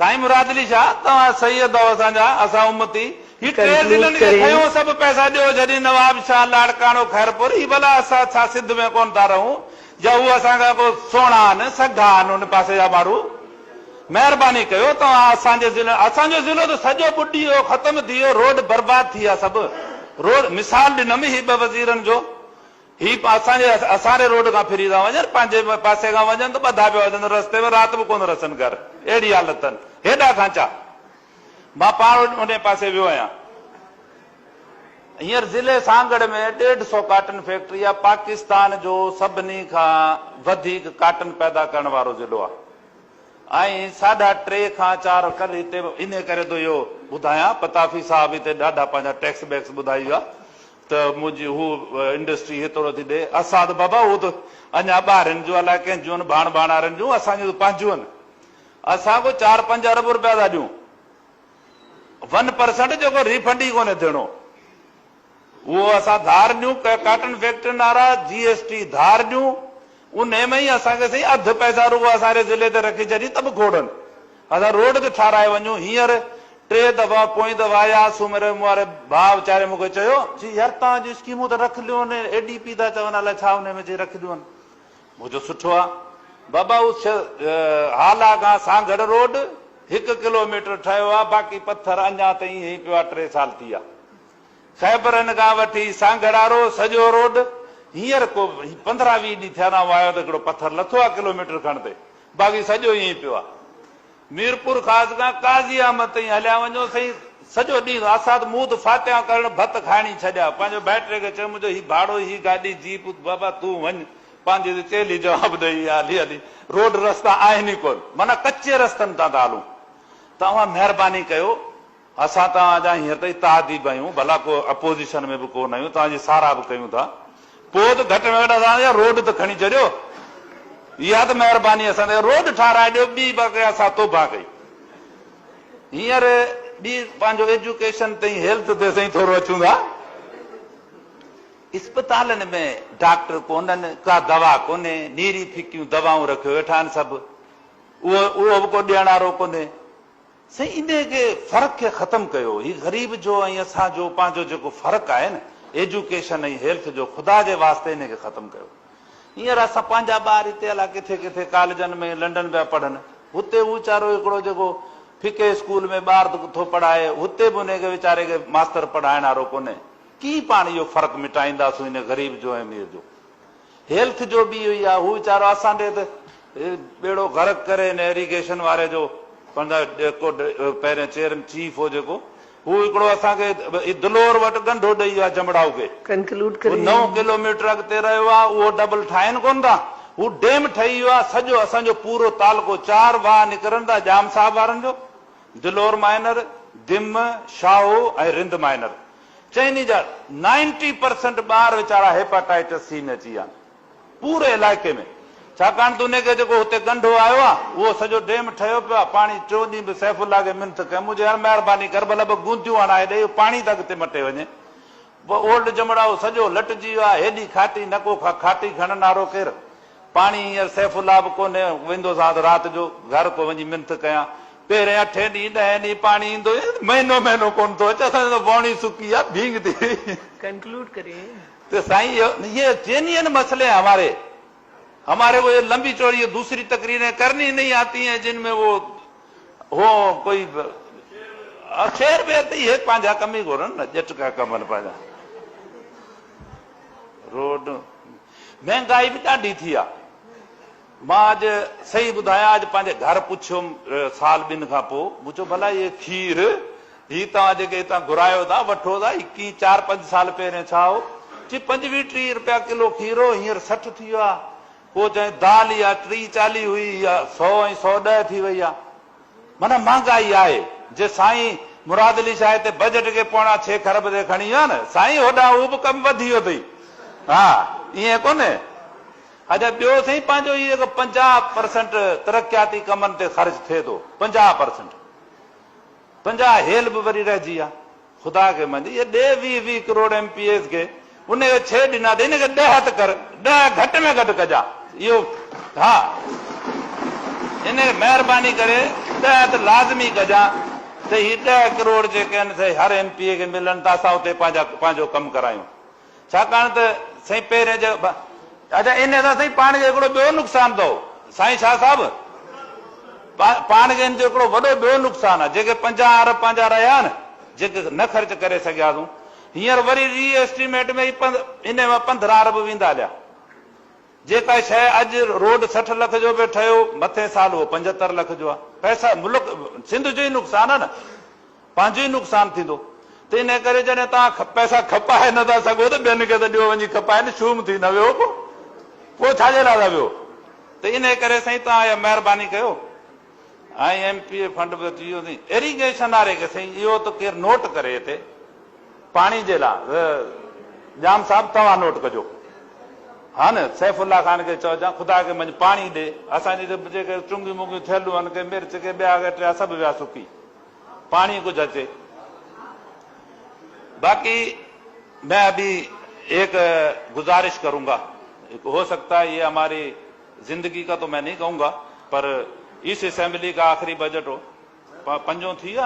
سائين مراد علي شاهه توهان سيد آهو اسان جا اسان امتي هي ٽي ڪنڪلوڊ ضلعن کي ڪرين. کنيو سڀ پئسا ڏيو ڇڏي نواب شاهه لاڙڪاڻو خيرپور هي ڀلا اسان ڇا سنڌ ۾ ڪونه ٿا رهون يا هو اسان کان ڪو سهڻا آهن سگها آهن ان پاسي جا ماڻهو مهرباني ڪيو توهان اسان جي ضلعن اسان جو ضلعو ته سڄو ٻڏي ويو ختم ٿي ويو روڊ برباد ٿي ويا سڀ روڊ مثال ڏنم هي ٻه وزيرن جو هي اسان جي اسان ري روڊ کان ڦري ٿا وڃن پنهنجي پاسي کان وڃن ته ٻڌا پيا وڃن رستي ۾ رات به ڪونه رسن گهر اهڙي حالت اٿن هيڏا کانچا مان پاڻ انهي پاسي ويو آهيان هينئر ضلعي سانگهڙ ۾ ڏيڍ سئو ڪاٽن فيڪٽري آهي پاڪستان جو سڀني کان وڌيڪ ڪاٽن پيدا ڪرڻ وارو ضلعو آهي ۽ ساڍا ٽي کان چار ڪل هتي انهي ڪري ٿو اهو ٻڌايان پتافي صاحب هتي ڏاڍا پنهنجا ٽيڪس بيڪس ٻڌائي ويا ته منهنجي هو انڊسٽري هيترو ٿي ڏي اسان ته بابا هو ته اڃا ٻاهرين جون الائي ڪنهن جون ڀاڻ ڀاڻارين جون اسان جون ته پنهنجون آهن اسان ڪو چار پنج ارب روپيا ٿا ڏيون ون پرسنٽ جيڪو ريفنڊ ئي ڪونهي ٿيڻو اهو اسان ڌار ڏيون ڪاٽن فيڪٽرين وارا جي ايس ٽي ڌار ڏيون انهي ۾ ئي اسان کي سائين اڌ پئسا رڳو اسان جي ضلعي تي رکي ڇڏي ته به کوڙن اسان روڊ تي ٺاراهي وڃون هينئر ٽي دفعا پوئين دفعا آيا سومري مون واري ڀاء ويچاري مون کي چيو چي يار توهان جون اسڪيمون ته رکليون آهن اي ڊي پي ٿا چون الائي ڇا انهي ۾ چي رکليون آهن مون چيو سٺو آ بابا هو هالا کان سانگهڙ روڊ هڪ ڪلو ميٽر ٺهيو آ باقي پٿر اڃا تائين ائين ئي پيو آ ٽي سال ٿي ويا خيبرن کان وٺي سانگهڙ وارو سڄو روڊ هينئر ڪو 15 20 ڏينهن ٿيا نه آئون آيو ته هڪڙو پٿر لٿو آ ڪلو ميٽر کن تي باقي سڄو ائين ئي پيو آ ميرپور خاص کان قاضي احمد تائين هليا وڃو سائين سڄو ڏينهن اسان ته مون ته فاتحه ڪرڻ ڀت کائڻي ڇڏيا پنهنجو ڀائٽي کي چيم منهنجو هي ڀاڙو هي گاڏي جيپ بابا تون وڃ پنهنجي ته چيلهي جواب ڏئي هلي هلي روڊ رستا آهن ئي ڪونه معنيٰ ڪچي رستن تان ٿا هلون ته اوهان مهرباني ڪيو اسان توهان جا هينئر ته اتحادي به آهيون، ڀلا ڪو اپوزيشن ۾ به ڪو نه آهيون، توهان جي ساراهه به ڪيون ٿا، پوء ته گهٽ ۾ گهٽ اسان جا روڊ ته کڻي ڇڏيو، اها ته مهرباني اسان تي روڊ ٺاهرائي ڏيو، ٻي باقي اسان توبهه ڪئي. هينئر ٻي پنهنجو ايجوڪيشن تي ۽ هيلٿ تي سائين ٿورو اچون ٿا. اسپتالن ۾ ڊاڪٽر ڪونهن، ڪا دوا ڪونهي، نيري ڦڪيون دوائون رکيو ويٺا آهن سڀ، اهو اهو به ڪو ڏيڻ وارو ڪونهي. سائين انهي کي فرق کي ختم ڪيو هي غريب جو ۽ اسان جو پنهنجو جيڪو فرق آهي نه ايجوڪيشن ۽ هيلٿ جو خدا جي واسطي انهي کي ختم ڪيو هينئر اسان پنهنجا ٻار هتي الا ڪٿي ڪٿي ڪاليجن ۾ لنڊن پيا پڙهن هتي هو ويچارو هڪڙو جيڪو ڦڪي اسڪول ۾ ٻار ٿو پڙهائي هتي به انهي کي ويچاري کي ماستر پڙهائڻ وارو ڪونهي ڪيئن پاڻ اهو فرق مٽائينداسون انهي غريب جو ۽ امير جو هيلٿ جو به اهو ئي آهي، هو ويچارو اسان ڏي ته ٻيڙو غرق ڪري هن ايريگيشن واري جو پنهنجا ڪو پهرين چيئرمين چيف هو جيڪو هو هڪڙو اسان کي دلور وٽ ڳنڍو ڏئي ويو آهي جمڙائو کي ڪنڪلوڊ هو ڪري. نو ڪلو ميٽر اڳتي رهيو آهي اهو ڊبل ٺاهين ڪونه ٿا هو ڊيم ٺهي ويو آهي سڄو اسان جو پورو تعلقو چار واهه نڪرن ٿا ڄام صاحب وارن جو دلور مائنر دم شاهو ۽ رند مائنر چئني جا نائنٽي پرسنٽ ٻار ويچارا هيپاٽائٽس سي ۾ اچي ويا آهن پوري علائقي ۾ ڇاڪاڻ ته انهي کي جيڪو هتي ڳنڍو آيو آهي اهو سڄو ڊيم ٺهيو پيو آهي پاڻي ٽيون ڏينهن به سيف الله کي منٿ ڪيم مون چيو يار مهرباني ڪر ڀلا ٻه گونديون هڻائي ڏي اهو پاڻي ته اڳتي مٽي وڃي پوء اولڊ جمڙائو سڄو لٽجي ويو آهي هيڏي کاٽي نه ڪو کاٽي کڻن وارو ڪير پاڻي هينئر سيف الله به ڪونهي، ويندوسان ته رات جو گهر ڪو وڃي منٿ ڪيان. پهرين اٺين ڏينهن ڏهين ڏينهن پاڻي ايندو هو، مهينو مهينو ڪونه ٿو اچي، اسان جو ته ووڻي سڪي آ، ڀينگ ٿي وئي. ڪنڪلوڊ ڪرين. ته سائين اهو يه جينيئن مسئلي هين هماري، هماري ڪو يه لمبي چوڙي يه دوسري تقريرين ڪرني نهين آتي هين جن ۾ وو هو ڪوئي شعر وير ته اهي پنهنجا ڪم ئي گهرن نه، ڄٽڪا ڪم آهن پنهنجا. روڊ مهنگائي به ڏاڍي ٿي آ. مان اڄ صحيح ٻڌايان اڄ پنهنجي گهر پڇيم سال ٻن کان پوء مون چيو ڀلا هي کير هي توهان جيڪي هتان گهرايو ٿا وٺو ٿا هي ڪي چار پنج سال پهرين ڇا هو؟ چي پنجويهه ٽيهه رپيا ڪلو کير هو هينئر 60 ٿي ويو آ. پوء چيائين دال اها ٽيهه چاليهه هئي اها سئو ۽ 110 ٿي وئي آ. معنيٰ مهانگائي آهي. جي سائين مراد علي شاهه هتي بجيٽ کي پوڻا ڇهه کرب تي کڻي ويو آهي نه سائين هوڏانهن اهو به ڪم وڌي ويو اٿئي. ها ائين ڪونهي. اڇا ٻيو سائين پنهنجو هي جيڪو 50% ترقياتي ڪمن تي خرچ ٿئي ٿو 50% 50 هيل به وري رهجي ويا. خدا کي مڃ اهي ڏي 20 20 ڪروڙ ايم پي ايز کي ان کي ڇهه ڏنا اٿئي ان کي 10 ته ڪر 10 گهٽ ۾ گهٽ ڪجا اهو ها. ان مهرباني ڪري ڏهه ته لازمي ڪجان ته هي ڏهه ڪروڙ جيڪي آهن سي هر ايم پي اي کي ملن ته اسان اتي پنهنجا پنهنجو ڪم ڪرايون. ڇاڪاڻ ته سائين پهرين جي اچا ان سان سائين پاڻ کي هڪڙو ٻيو نقصان اٿو سائين شاهه صاحب پاڻ کي ان جو هڪڙو وڏو ٻيو نقصان آهي جيڪي 50 ارب پنهنجا رهيا آهن جيڪي نه خرچ ڪري سگهياسون هينئر وري ري ايسٽيميٽ ۾ ان مان 15 ارب ويندا هليا جيڪا شيء اڄ روڊ 60 لک جو پيو ٺهيو مٿين سال اهو 75 لک جو آهي پئسا ملڪ سنڌ جو ئي نقصان آهي نه پنهنجو ئي نقصان ٿيندو ته انهيء ڪري جڏهن توهان پئسا کپائي نه ٿا سگهو ته ٻين کي ته ڏيو وڃي کپائي نه شوم ٿي نه ويهو پوء پوء ڇا جي لاء ٿا ويهو ته انهيء ڪري سائين توهان اها مهرباني ڪيو ۽ ايم پي اي فنڊ به اچي ويو سائين ايريگيشن واري کي سائين اهو ته ڪير نوٽ ڪري هتي پاڻي جي لاء ڄام صاحب توهان نوٽ ڪجو ها نه سيف الله خان کي چئجان خدا کي مڃ پاڻي ڏي اسان جي جيڪي چونگيون مونگيون ٿيل هن ڪي مرچ ڪي ٻيا ڪي ٽيا سڀ ويا سڪي پاڻي ڪجهه اچي. باقي مين ابي ايڪ گذارش ڪرون گا هو سڪتا هي يه هماري زندگي کا تو مين نهين ڪهون گا پر اس اسيمبلي کا آخري بجٽ هو پنجون ٿي ويو.